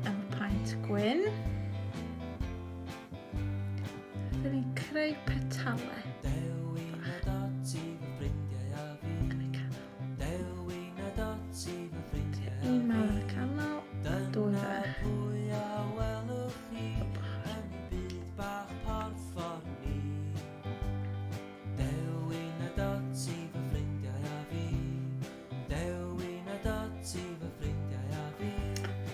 efo paent gwyn. Dyn ni'n creu petalau. Yn y canol. Un mawr yn y canol, dwy fach.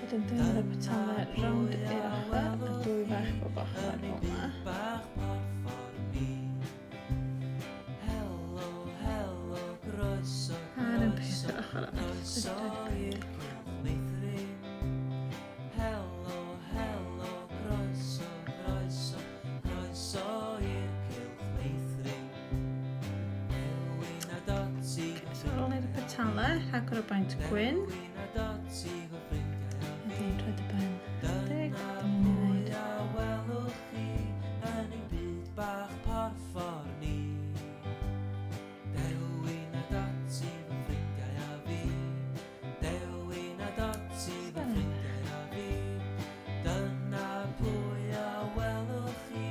Wedyn dwi'n rhoi petalau rownd i'r ochr a dwy fach bob ochr fel yma. A'r un peth yr ochr arall. So ar ôl wneud y petalau, rhagor o baent gwyn. Wedyn rhoi dy ben deg, dyn ni'n ei wneud. Dewin a Doti fy ffrindiau a fi. Dyna pwy a welwch chi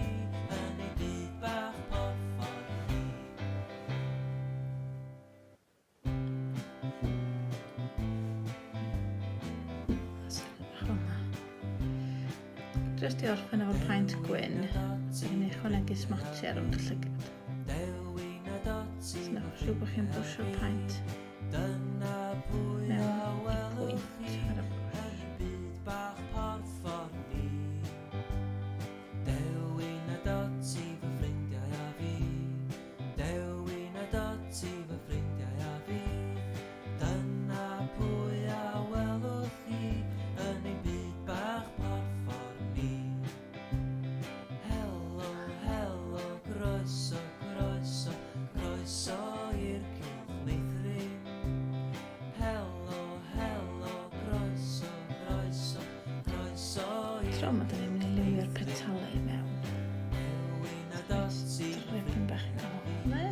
yn ei byd bach porffor ni. Jyst i orffen efo'r paent gwyn, dwi'n ei ychwanegu smotiau rownd y llygad. So newch siŵr bod chi'n brwsio'r paent mewn i pwynt ar y brwsh. Croeso, croeso, croeso i'r Cylch Meithrin. Helo, helo, croeso, croeso, croeso i'r Tro yma, da ni'n mynd i liwio'r petalau i mewn. Dewin a Doti fy Ripyn bach yn ganol hwnna.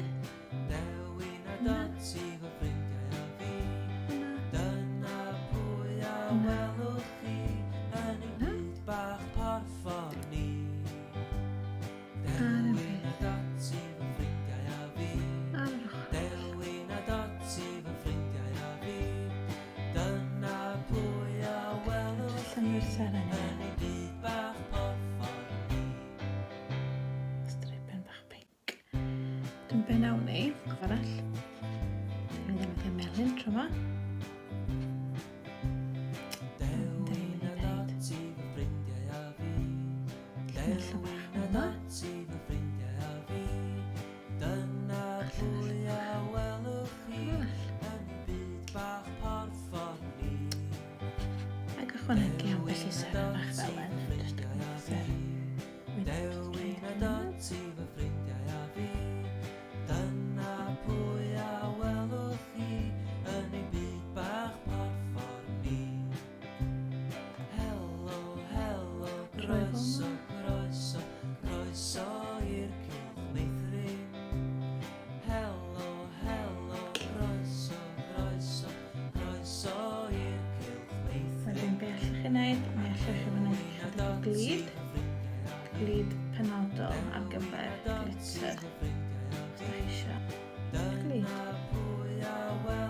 Dewin a Doti fy ffrindiau a fi. Dyna pwy a welwch chi yn ein byd bach porffor ni. Dewin a Doti fy ffrindiau a fi. Dewin a Doti fy ffrindiau a fi. Dyna pwy a welwch chi yn ei byd bach porffor ni. Stripen bach pinc. Dwi'n benawn ni, arall. Dwi'n ddefnyddio melyn tro yma. Dewin a Doti fy ffrindiau a fi. Dewin a Doti fy ffrindiau a fi. Dyna pwy a welwch chi yn ein byd bach porffor ni. Ac ychwanegu ambell i seren bach fel hyn. Jyst y gwmpas Dewin a Doti fy ffrindiau a fi. Dyna pwy a welwch chi yn ein byd bach porffor ni. Helo, helo, croeso, croeso, croeso i'r Cylch Meithrin. Helo, helo, croeso, croeso, croeso i'r Cylch Meithrin. Wedyn be allwch chi wneud? Mi allwch chi wneud chydig o glud, glud penodol ar gyfer glitter. Os da chi eisiau glud.